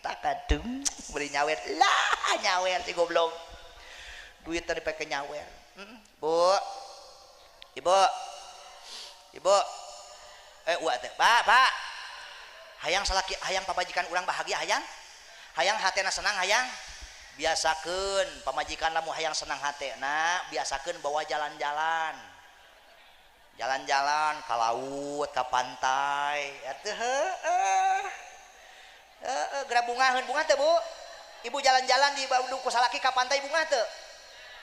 Speaker 1: Takadung beri nyawer lah nyawer si goblok. Duit tadi dipake nyawer. Bu. Ibu. Ibu. Uak teh. Pak, Pak. Hayang salaki, hayang pamajikan urang bahagia hayang. Hayang hatena senang hayang, biasakeun pamajikan lamun hayang senang hatena, biasakeun bawa jalan-jalan. Jalan-jalan ka laut, ka pantai. Atuh heueuh. Heeh, geura bungaheun, bungah teu, Bu? Ibu jalan-jalan di ku salaki ka pantai bungah teu?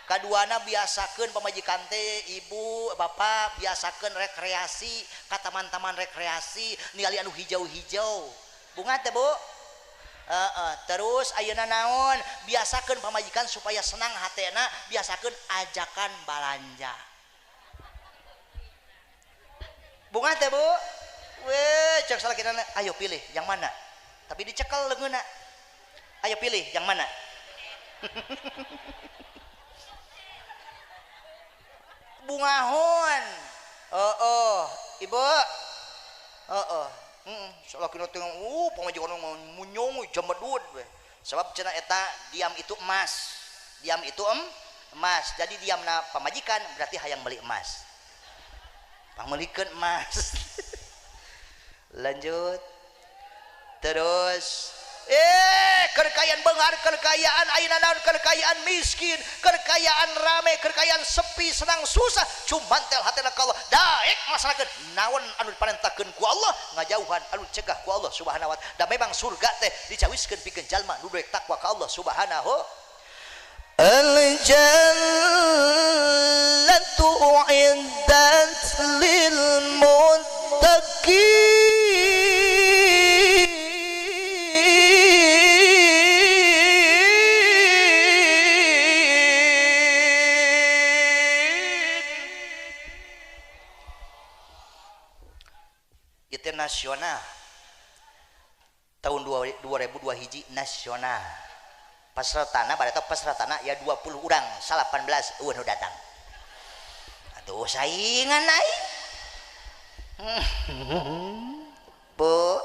Speaker 1: Kaduana biasakeun pamajikan teh, ibu, bapak biasakeun rekreasi ka taman-taman rekreasi, ningali anu hijau-hijau. Bungah teu, Bu? Terus ayeuna naon? Biasakeun pamajikan supaya senang hatena, biasakeun ajakan balanja. Bungah teh, Bu? Weh, cek salakina, ayo pilih yang mana? Tapi dicekel leungeunna. Ayo pilih yang mana? Bungahon. Ibu. Heeh. Salakina teh pamajikan munyong jamedud we. Sebab cenah eta diam itu emas. Diam itu emas. Jadi diamna pamajikan berarti hayang meuli emas. Pangmeulikeun emas. Lanjut. Terus kekayaan beunghar, kekayaan ayeuna naon, kekayaan miskin, kekayaan rame, kekayaan sepi, senang susah, cumantel hatena ka Allah, daek ngalaksanakeun naon anu diparentahkeun ku Allah, ngajauhan anu dicegah ku Allah Subhanahu wa taala. Da memang surga teh dicawiskeun pikeun jalma nu daek takwa ka Allah Subhanahu. Al jannatu 'inda Nasional tahun 2002 hiji nasional pesertana bareto pesertana ya 20 urang 18 eueuh nu datang atuh saingan aing. Bu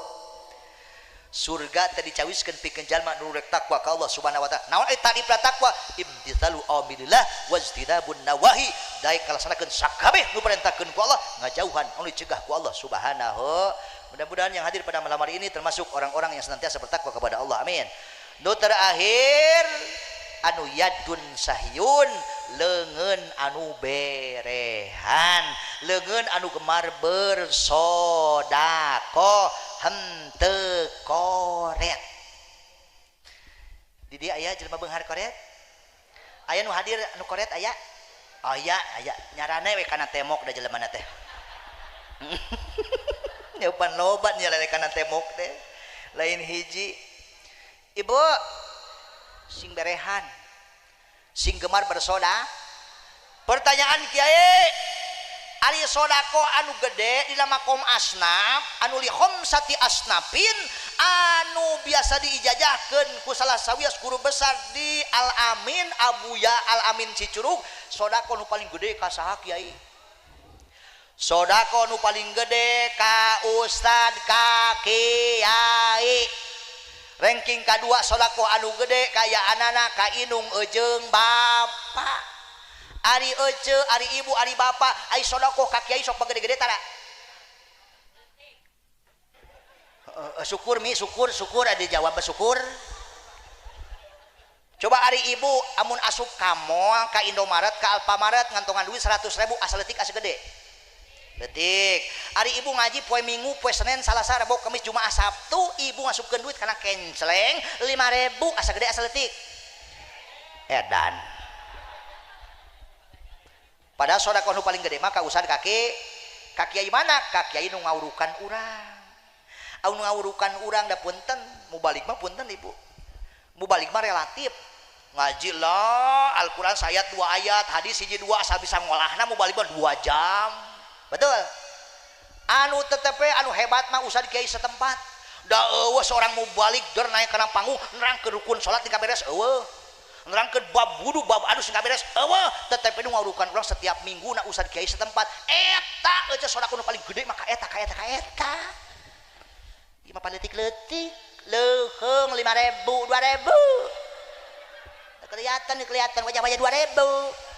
Speaker 1: surga teh dicawiskeun pikeun jalma nu rek takwa ka Allah Subhanahu wa taala. Naon eta tarifna takwa? Imtithalu amrillah wajtinabun nawahi. Daek ngalaksanakeun sakabeh nu parentahkeun ku Allah, ngajauhan anu dicegah ku Allah Subhanahu. Mudah-mudahan yang hadir pada malam hari ini termasuk orang-orang yang senantiasa bertakwa kepada Allah. Amin. Nu terakhir anu yadun sahyun, leungeun anu berehan, leungeun anu gemar bersodakoh, henteu koret. Di dieu aya jelema beunghar koret? Aya nu hadir anu koret aya? Aya, aya. Nyarane we kana temok da jelemana teh. Nyoban loba nyarane kana temok teh. Lain hiji. Ibu sing berehan, sing gemar bersoda. Pertanyaan kiai, ari sodako anu gede di makom asnaf, anu li khomsati asnafin, anu biasa diijajahkeun ku salah sawios guru besar di Al Amin Abuya Al Amin Cicurug, sodako nu paling gede ka saha kiai? Sodako nu paling gede ka ustad ka kiai. Ranking kedua sodako anu gede kaya anana ka inung ejeung bapak. Ari ece, ari ibu, ari bapak, ari sodako ka kiai sok pagede-gede tara. Syukur mi, syukur, syukur ada jawab bersyukur. Coba ari ibu amun asup ka mall, ka Indomaret, ka Alfamaret ngantongan duit 100.000 asal leutik asa gede. Detik. Ari ibu ngaji poe Minggu, poe Senin, Salasa, Rebo, Kamis, Jumat, Sabtu, ibu ngasupkeun duit kana kenceleng 5.000 asa gede asa leutik. Edan. Padahal sedekah nu paling gede mah ka ustad ka kiai mana? Ka kiai nu ngawurukan urang. Anu ngawurukan urang da punten, mubalik mah punten ibu. Mubalik mah relatif. Ngaji lah Al-Qur'an sayat 2 ayat, hadis hiji 2 asal bisa ngolahna mubalik mah 2 jam. Betul. Anu tetepe anu hebat mah ustad kiai setempat. Da eueuh seorang mubalik der naik kana panggung nerangkeun rukun salat tinggal beres eueuh. Nerangkeun bab wudu bab adus tinggal beres eueuh. Tetepe nu ngawurukan urang setiap minggu na ustad kiai setempat. Eta eueuh sedekah nu paling gede mah ka eta ka eta ka eta. Ieu mah paletik-leutik, leuheung 5.000, 2.000. Kelihatan kelihatan wajah-wajah 2.000.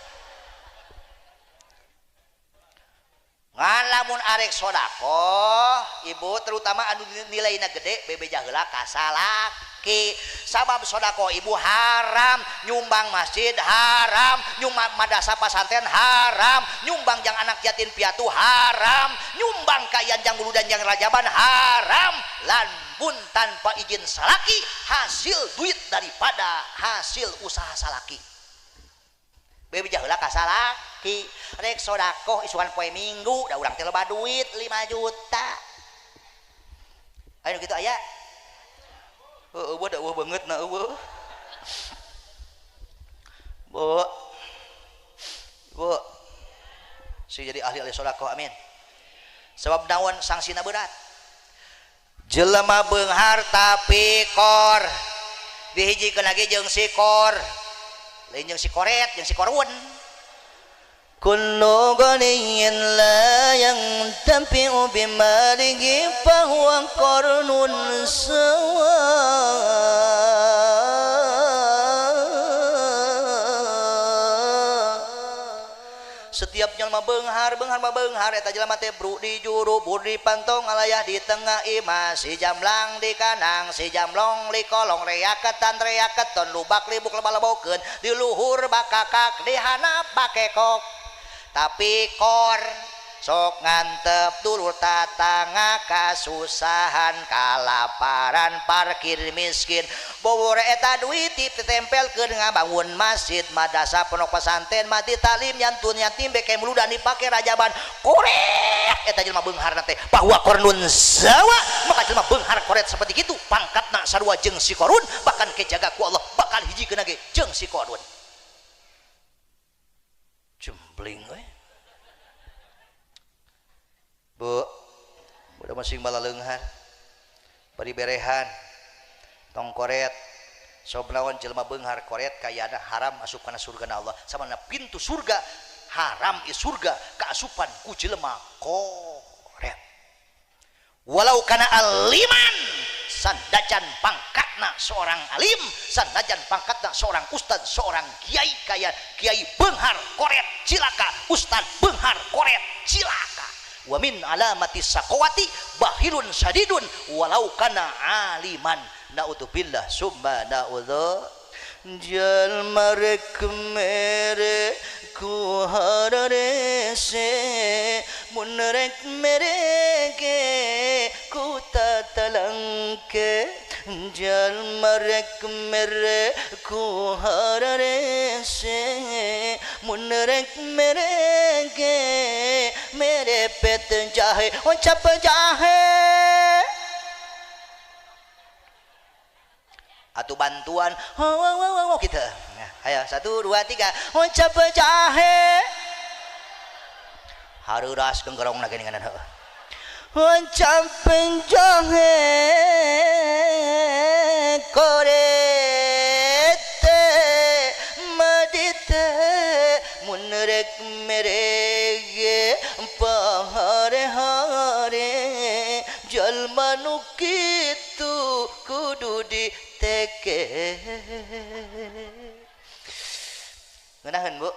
Speaker 1: Ngan lamun arek sodakoh ibu terutama anu nilaina gede bebeja heula ka salaki. Sabab sodakoh ibu haram, nyumbang masjid haram, nyumbang madrasah pasantren haram, nyumbang jang anak yatim piatu haram, nyumbang kayan jang uludan jang rajaban haram, lan pun tanpa izin salaki hasil duit daripada hasil usaha salaki. Bebeja heula ka salaki. Rek sodakoh isukan poe Minggu da urang teh loba duit 5 juta. Ayo gitu aya. Heueuh da eueuh beungeut na eueuh. Bu. Bu. Si jadi ahli-ahli sodakoh amin. Sebab naon sanksina berat. Jelema beunghar tapi kor. Dihijikeun lagi jeung si kor. Lain jeung si koret, jeung si korun. Kullu ghaniyyin la yantafi'u bimalihi fahuwa qarnun sawa. Setiap jelma beunghar, beunghar mah beunghar eta jelema teh bru di juru, bur di pantong, alayah di tengah imah, si jamlang di kanang, si jamlong di kolong, reaketan reaketon, lubak libuk lebah-lebokeun, di luhur bakakak, di hanap bakekok. Tapi kor sok ngantep dulur tatangga kasusahan kalaparan parkir miskin bobor eta duit ditempelkeun ngabangun masjid madrasah pondok pesantren mati talim nyantun yatim beke muludan dipake rajaban korek eta jelema beunghar teh bahwa kornun zawa maka jelema beunghar koret seperti kitu pangkatna sarua jeung si korun bahkan kejaga ku Allah bakal hijikeun ge jeung si korun jembling we. Bu, mudah-mudahan Udah masing balaleunghar bari berehan tong koret sob naon jelema beunghar koret kayana haram asup kana surga na Allah samana pintu surga haram i surga kaasupan ku jelema koret walau kana aliman sandajan pangkatna seorang alim sandajan pangkatna seorang ustad seorang kiai kaya kiai beunghar koret cilaka ustad beunghar koret cilaka wa min alamati saqawati bahirun sadidun walau kana aliman naudzubillah summa naudzu jalma rek mere ku harare se mun rek mere ge ku tatalangke jalma rek mere ku harare se mun rek mere ge mere pet jahe o chap jahe atau bantuan oh, gitu. Nah, ayo 1 2 3 ucap jahe haruras genggerong lagi dengan ucap jahe korete madite munrek mere pahare hare jalmanu kitu kudu di teke ngeunaheun Bu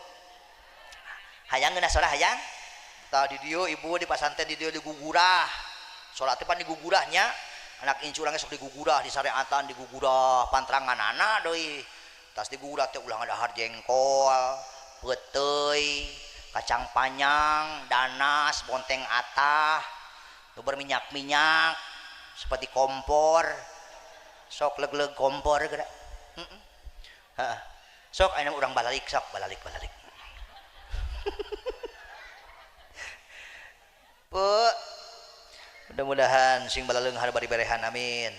Speaker 1: hayang ngeunah sora hayang tah di dieu ibu di pasanten di dieu digugurah salat teh pan digugurahnya anak incu urang sok digugurah di syariatan digugurah pantranganana deui tas digugurah teh ulah ngadahar jengkol peuteuy kacang panjang danas bonteng atah nu berminyak-minyak seperti kompor sok leg-leg kompor geura. Heeh. Sok ayeuna urang balalik sok balalik balalik. Bu, mudah-mudahan sing balaleunghar bari berehan amin.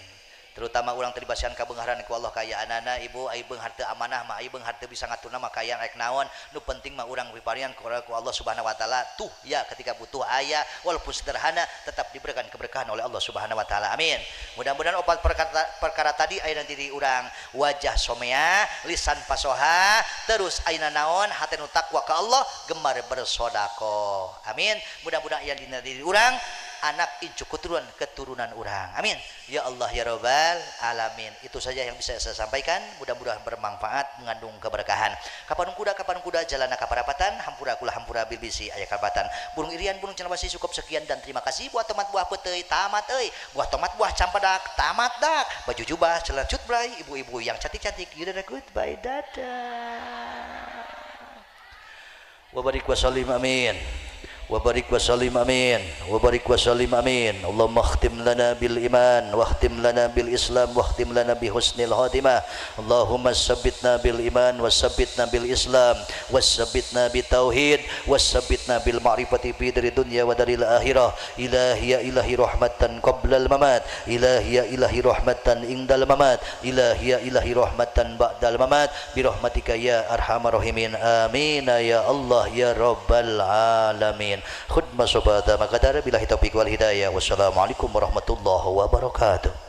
Speaker 1: Terutama urang teu dibasihan kabeungharan ku Allah kaayaanana ibu ai beunghar teu amanah mah ai beunghar teu bisa ngaturna mah kaayaan rek naon nu penting mah urang piparian ku Allah Subhanahu wa taala tuh ya ketika butuh aya walaupun sederhana tetap diberikan keberkahan oleh Allah Subhanahu wa taala amin. Mudah-mudahan opat perkara tadi aya diri urang wajah somea lisan pasoha terus ayeuna naon hate nu takwa ka Allah gemar bersedekah amin. Mudah-mudahan aya dina diri urang anak incu keturunan urang amin ya Allah ya Rabbal alamin. Itu saja yang bisa saya sampaikan, mudah-mudahan bermanfaat mengandung keberkahan. Kapan kuda jalana kaparapatan hampura kula hampura bilbisi aya kabatan burung irian burung cenawasi. Cukup sekian dan terima kasih. Buah tomat buah peuteuy tamat euy, buah tomat buah campadak tamat dak, baju jubah celana cut bray, ibu-ibu yang cantik-cantik yaudah goodbye dadah. Wa barik wa salim amin. Wa barik wa salim amin. Wa barik wa salim amin. Allahumma khtim lana bil iman wa khtim lana bil islam wa khtim lana bi husnil khatimah. Allahumma sabbitna bil iman wa sabbitna bil islam wa sabbitna bi tauhid wa sabbitna bil ma'rifati fi dari dunya wa daril akhirah. Ilahi ya ilahi rahmatan qabla al mamat. Ilahi ya ilahi rahmatan indal mamat. Ilahi ya ilahi rahmatan ba'dal mamat. Bi rahmatika ya arhamar rahimin. Amin ya Allah ya rabbal alamin. Khudma sobata makadar billahi taufiq wal hidayah. Wassalamualaikum warahmatullahi wabarakatuh.